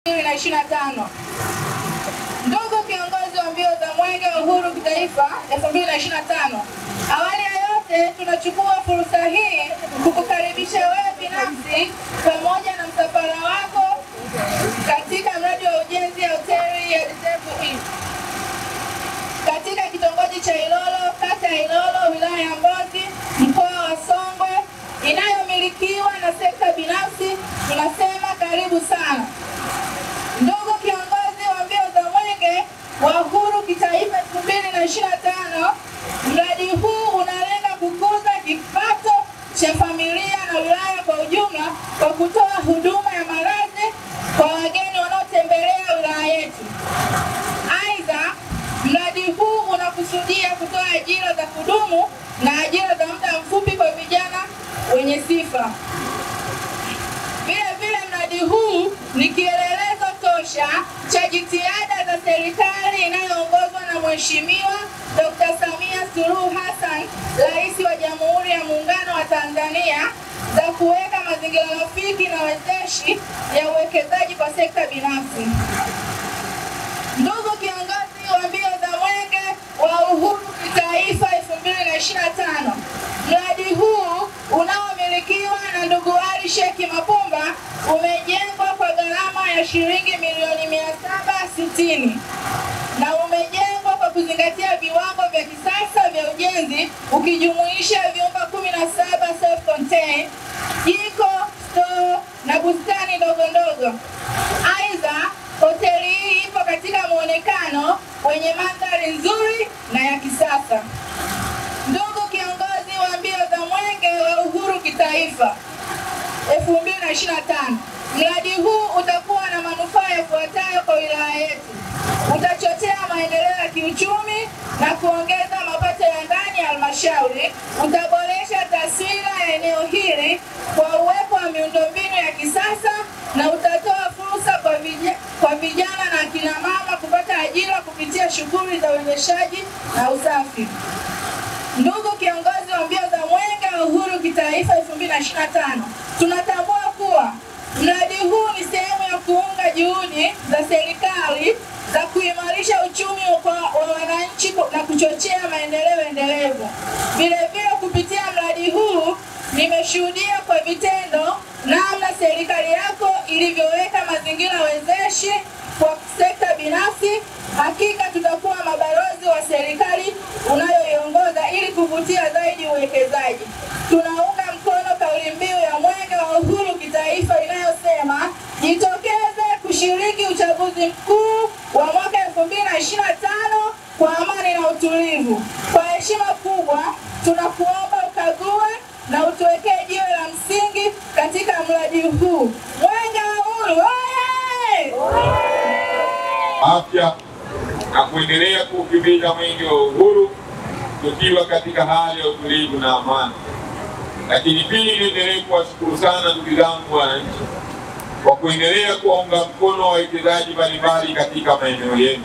2025. Ndugu kiongozi wa mbio za Mwenge wa Uhuru Kitaifa 2025, awali ya yote tunachukua fursa hii kukukaribisha wewe binafsi pamoja na msafara wako katika mradi wa ujenzi ya hoteli ya Reserve Inn katika kitongoji cha Ilolo, kata ya Ilolo, wilaya ya Mbozi, mkoa wa Songwe, inayomilikiwa na sekta binafsi. Tunasema karibu sana. Ndugu kiongozi wa mbio za Mwenge wa Uhuru Kitaifa 2025, mradi huu unalenga kukuza kipato cha familia na wilaya kwa ujumla kwa kutoa huduma ya malazi kwa wageni wanaotembelea wilaya yetu. Aidha, mradi huu unakusudia kutoa ajira za kudumu na ajira za muda mfupi kwa vijana wenye sifa. Vile vile mradi huu ni kielelezo tosha cha jitihada za serikali inayoongozwa na Mheshimiwa Dr. Samia Suluhu Hassan, Rais wa Jamhuri ya Muungano wa Tanzania, za kuweka mazingira rafiki na wezeshi ya uwekezaji kwa sekta binafsi. Ndugu kiongozi wa mbio za Mwenge wa Uhuru Kitaifa 2025, mradi huu unaomilikiwa na ndugu Ali Sheki Mapumba umejengwa kwa gharama ya shilingi milioni 760 na umejengwa kwa kuzingatia viwango vya kisasa vya ujenzi ukijumuisha vyumba 17 self-contained, jiko, store na bustani ndogo ndogo. Aidha, hoteli hii ipo katika muonekano wenye mandhari nzuri na ya kisasa. Ndugu kiongozi wa mbio za Mwenge wa Uhuru Kitaifa 2025, mradi huu utakuwa na manufaa yafuatayo kwa wilaya yetu. Utachochea maendeleo ya kiuchumi na kuongeza mapato ya ndani ya halmashauri. Utaboresha taswira ya eneo hili kwa uwepo wa miundombinu ya kisasa na utatoa fursa kwa vijana na akina mama kupata ajira kupitia shughuli za uendeshaji na usafi. Ndugu kiongozi wa mbio za Mwenge wa Uhuru Kitaifa 2025, tunatambua kuwa mradi huu ni sehemu ya kuunga juhudi za serikali za kuimarisha uchumi wa wananchi na kuchochea maendeleo endelevu. Vile vile kupitia mradi huu nimeshuhudia kwa vitendo namna serikali yako ilivyoweka mazingira wezeshi kwa sekta binafsi. Hakika tutakuwa mabalozi wa serikali unayoiongoza ili kuvutia zaidi uwekezaji. Tunaunga mkono kauli mbiu ya Mwenge wa Uhuru Kitaifa inayosema jitokeze kushiriki uchaguzi mkuu wa mwaka 2025 kwa amani na utulivu. Kwa heshima kubwa tunakuomba ukague na utuwekee jiwe la msingi katika mradi huu. Mwenge wa Uhuru oye! Afya na kuendelea kuukimbiza Mwenge wa Uhuru tukiwa katika hali ya utulivu na amani. Lakini pili, niendelee kuwashukuru sana ndugu zangu wananchi kwa kuendelea kuwaunga mkono wawekezaji mbalimbali katika maeneo yenu.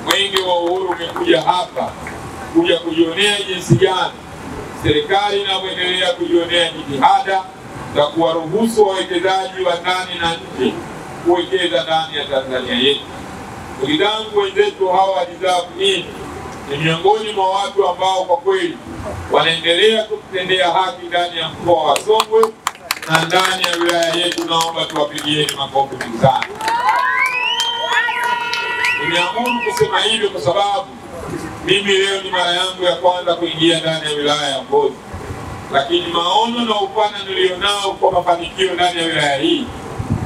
Mwenge wa Uhuru umekuja hapa kuja kujionea jinsi gani serikali inavyoendelea kujionea jitihada za kuwaruhusu wawekezaji wa ndani na nje kuwekeza ndani ya Tanzania yetu. Ndugu zangu, wenzetu hawa Reserve Inn ni miongoni mwa watu ambao kwa kweli wanaendelea kutendea haki ndani ya mkoa wa Songwe na ndani ya wilaya yetu. Naomba tuwapigieni makofi mengi sana. Nimeamuru kusema hivyo kwa sababu mimi leo ni mara yangu ya kwanza kuingia ndani ya wilaya ya Mbozi, lakini maono na upana nilionao kwa mafanikio ndani ya wilaya hii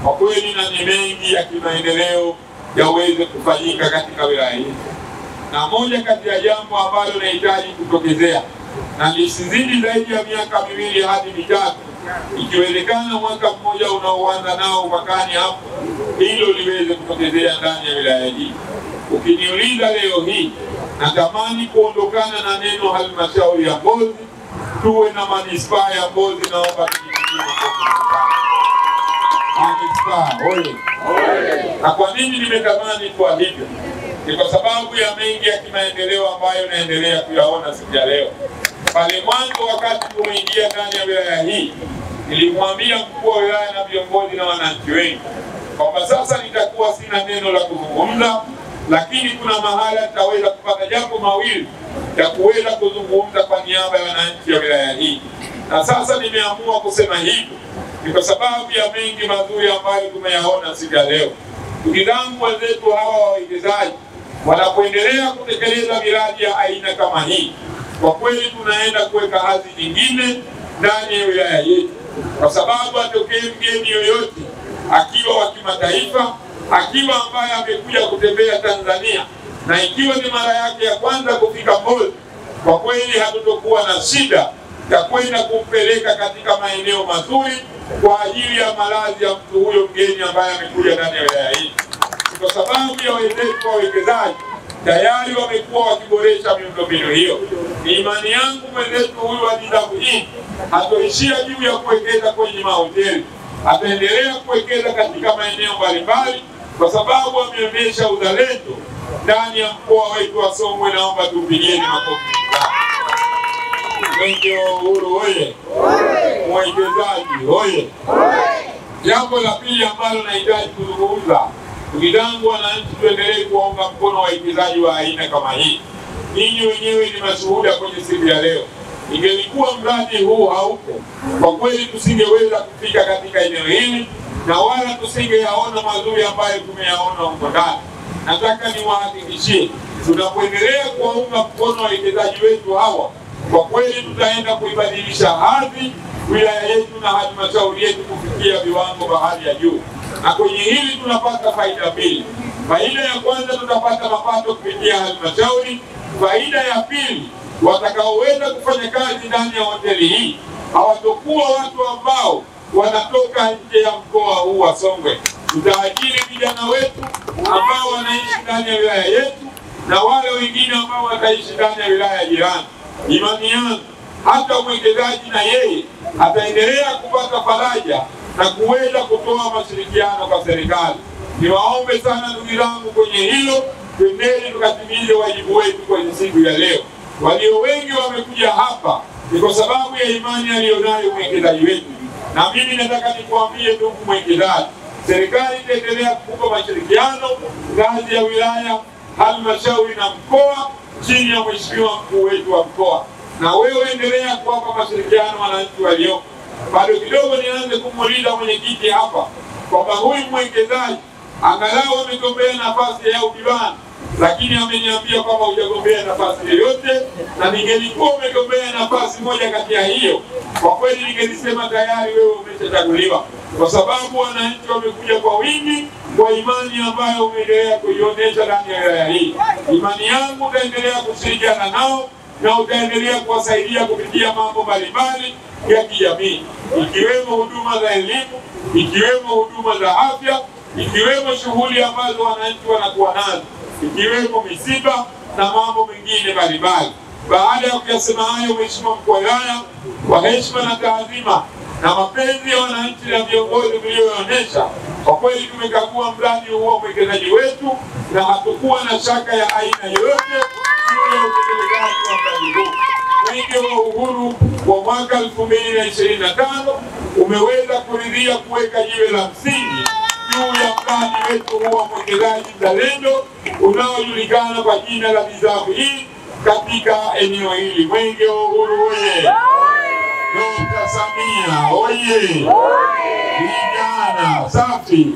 kwa kweli na ni mengi ya kimaendeleo yaweze kufanyika katika wilaya hii. Na moja kati ya jambo ambalo nahitaji kutokezea na lisizidi zaidi ya miaka 2 hadi 3, ikiwezekana mwaka mmoja unaoanza nao mwakani hapo, hilo liweze kutokezea ndani ya wilaya hii. Ukiniuliza leo hii, natamani kuondokana na neno halmashauri ya Mbozi, tuwe na manispaa ya Mbozi. Naomba tujipigie makofi. Manispaa oye! Na kwa nini nimetamani kwa hivyo? Ni kwa sababu ya mengi ya kimaendeleo ambayo naendelea kuyaona siku ya leo. Pale mwanzo wakati tumeingia ndani ya wilaya hii, nilimwambia mkuu wa wilaya na viongozi na wananchi wengi kwamba sasa nitakuwa sina neno la kuzungumza, lakini kuna mahala nitaweza kupata jambo mawili ya kuweza kuzungumza kwa niaba ya wananchi wa wilaya hii. Na sasa nimeamua kusema hivyo ni kwa sababu ya mengi mazuri ambayo tumeyaona siku ya leo. Ndugu zangu, wenzetu hawa wawekezaji wanapoendelea kutekeleza miradi ya aina kama hii, kwa kweli tunaenda kuweka hadhi nyingine ndani ya wilaya yetu, kwa sababu atokee mgeni yoyote akiwa wa kimataifa, akiwa ambaye amekuja kutembea Tanzania, na ikiwa ni mara yake ya kwanza kufika Mbozi, kwa kweli hatutokuwa na shida ya kwenda kumpeleka katika maeneo mazuri kwa ajili ya malazi ya mtu huyo mgeni ambaye amekuja ndani ya wilaya hii. Kwa sababu ya wenzetu wawekezaji tayari wamekuwa wakiboresha miundombinu hiyo. Ni imani yangu mwenzetu huyu wa DWE hatoishia juu ya kuwekeza kwenye mahoteli, ataendelea kuwekeza katika maeneo mbalimbali, kwa sababu ameonyesha uzalendo ndani ya mkoa wetu wa Songwe. Naomba tupigieni makofi. Mwenge wa Uhuru oye! Mwekezaji oye! Jambo la pili ambalo nahitaji kuzungumza, ndugu zangu wananchi, tuendelee kuwaunga mkono wawekezaji wa aina kama hii. Ninyi wenyewe ni mashuhuda kwenye siku ya leo. Ingelikuwa mradi huu haupo, kwa kweli tusingeweza kufika katika eneo hili na wala tusingeyaona mazuri ambayo tumeyaona huko ndani. Nataka niwahakikishie, tunapoendelea kuwaunga mkono wawekezaji wetu hawa, kwa kweli tutaenda kuibadilisha hadhi wilaya yetu na halmashauri yetu kufikia viwango vya hali ya juu. Na kwenye hili tunapata faida mbili. Faida ya kwanza, tutapata mapato kupitia halmashauri. Faida ya pili, watakaoweza kufanya kazi ndani ya hoteli hii hawatokuwa watu ambao wanatoka nje ya mkoa huu wa Songwe. Tutaajiri vijana wetu ambao wanaishi ndani ya wilaya yetu na wale wengine ambao wataishi ndani ya wilaya jirani. Imani yangu hata mwekezaji na yeye ataendelea kupata faraja na kuweza kutoa mashirikiano kwa serikali. Niwaombe sana ndugu zangu kwenye hilo, twendeni tukatimize wajibu wetu kwenye siku ya leo. Walio wengi wamekuja hapa ni kwa sababu ya imani aliyonayo mwekezaji wetu. Na mimi nataka nikuambie ndugu mwekezaji, serikali itaendelea kukupa mashirikiano ngazi ya wilaya, halmashauri na mkoa chini ya mheshimiwa mkuu wetu wa mkoa. Na wewe endelea kuwapa mashirikiano wananchi waliopo. Bado kidogo nianze kumuuliza mwenyekiti hapa kwamba huyu mwekezaji angalau amegombea nafasi ya udiwani, lakini ameniambia kwamba hujagombea nafasi yoyote, na ningelikuwa umegombea nafasi moja kati ya hiyo, kwa kweli ningelisema tayari wewe umeshachaguliwa, kwa sababu wananchi wamekuja kwa wingi kwa imani ambayo umeendelea kuionyesha ndani ya wilaya hii. Imani yangu utaendelea kushirikiana nao na utaendelea kuwasaidia kupitia mambo mbalimbali ya kijamii, ikiwemo huduma za elimu, ikiwemo huduma za afya, ikiwemo shughuli ambazo wananchi wanakuwa nazo, ikiwemo misiba na mambo mengine mbalimbali. Baada ya kuyasema hayo, Mheshimiwa Mkuu wa Wilaya, kwa heshima na taadhima na mapenzi ya wananchi na viongozi mlioonyesha, kwa kweli tumekagua mradi huu wa mwekezaji wetu na hatukuwa na shaka ya aina yoyote juu ya utekelezaji wa mradi huu. Mwenge wa Uhuru wa mwaka 2025 umeweza kuridhia kuweka jiwe la msingi juu ya mradi wetu huu wa mwekezaji mzalendo unaojulikana kwa jina la DWE katika eneo hili. Mwenge wa Uhuru oye! Dr. Samia oye! Vijana safi!